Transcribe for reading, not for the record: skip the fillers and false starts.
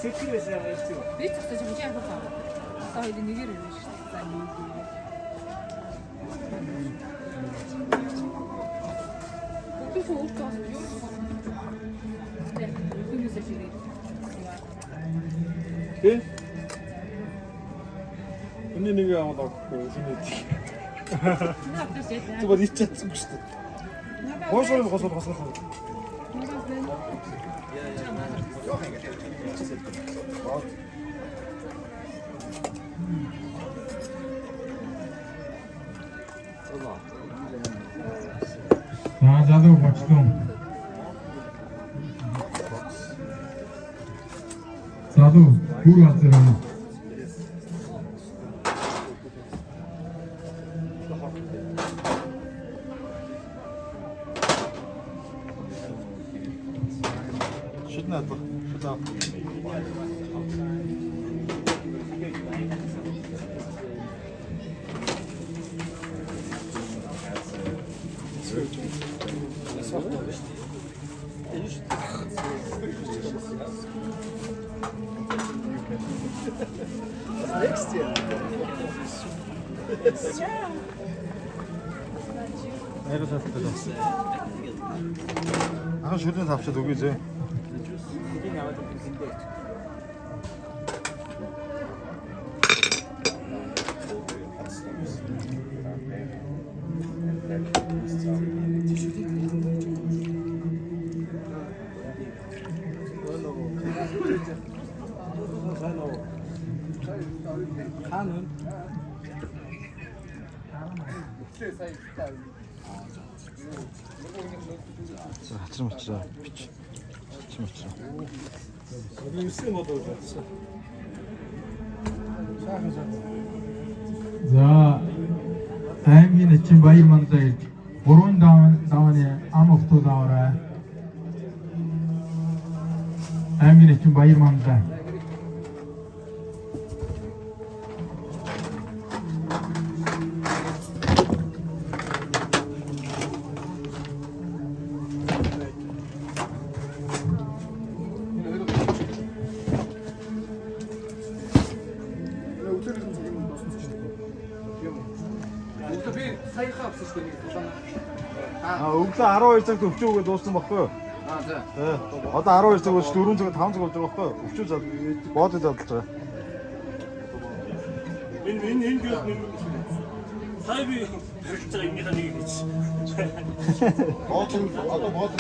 Цэцэг байсан юм чи. Би ч гэсэн чи яг хаа. Одоо хоёул нэгээр ирнэ шүү дээ. За нэг. Өглөө өөртөө бас юу юм. Түүнээсээ ширээ. Тэ? Эний нэг аваад авахгүй шинэ. Зүгээр ич чадсангүй шүү дээ. Гоосоор госоор госоор. За залуу бочлон. Залуу бүр газар юм. Шүднэ алба. Шүд ав. Айгуу сайтай. Ахын шүднэ тавчаад өгье зэ. Хачир мачраа бич. Хачир мачраа. Юусэн бодож байна. За аймгийн эчин баяр мандаа ирж гурван давааны ам өгтүүд аваарай. Аймгийн эчин баяр мандаа. Өглөөрийн цагийн дууссан шүү дээ. Тийм үү? Өглөө би саяхан авсан шүү дээ нэг тулаан. Аа өглөө 12 цагт өвчөө өгөө дууссан баггүй юу? Аа за. Тий. Одоо 12 цаг болж 4 цаг 5 цаг болж байгаа баггүй юу? Өвчөө зад боод задлж байгаа. Энэ энэ энэ гэх нэг сая би барилж байгаа юмныхаа нэг гэж. Боод одоо боод.